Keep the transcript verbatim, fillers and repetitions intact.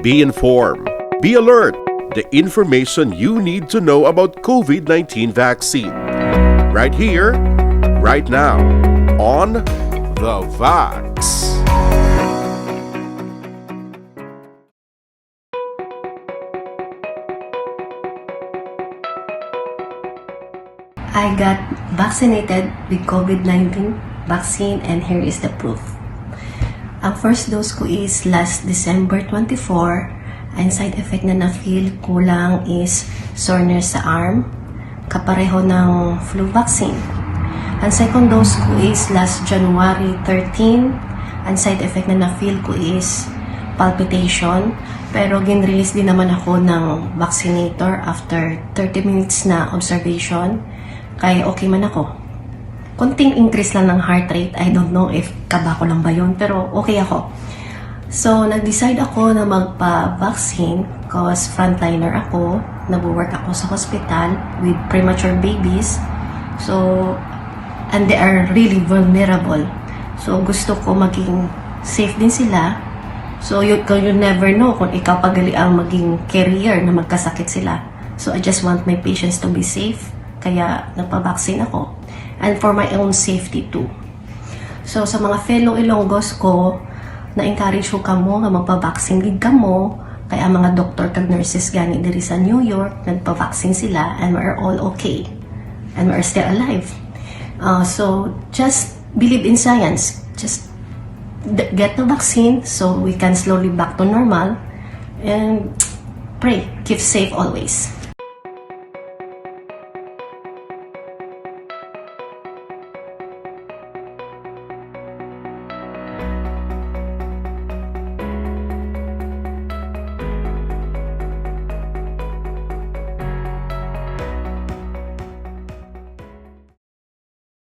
Be informed. Be alert. The information you need to know about COVID nineteen vaccine. Right here, right now, on The Vax. I got vaccinated with COVID nineteen vaccine, and here is the proof. Ang first dose ko is last December twenty-four. Ang side effect na na-feel ko lang is soreness sa arm, kapareho ng flu vaccine. Ang second dose ko is last January thirteen. Ang side effect na na-feel ko is palpitation, pero gin-release din naman ako ng vaccinator after thirty minutes na observation. Kay okay man ako. Konting increase lang ng heart rate. I don't know if kaba ko lang ba yun, pero okay ako. So, nag-decide ako na magpa-vaccine cause frontliner ako. Nagwo-work ako sa hospital with premature babies. So, and they are really vulnerable. So, gusto ko maging safe din sila. So, you, you never know kung ikaw pa gali ang maging carrier na magkasakit sila. So, I just want my patients to be safe. Kaya nagpa-vaccine ako. And for my own safety too. So, sa mga fellow Ilonggos ko, na-encourage ko kamo nga magpa-vaccine gid kamo. Kay ang mga doktor kag nurses gani diri sa New York, nagpa-vaccine sila and we're all okay. And we're still alive. Uh, so, just believe in science. Just d- get the vaccine so we can slowly back to normal. And pray. Keep safe always.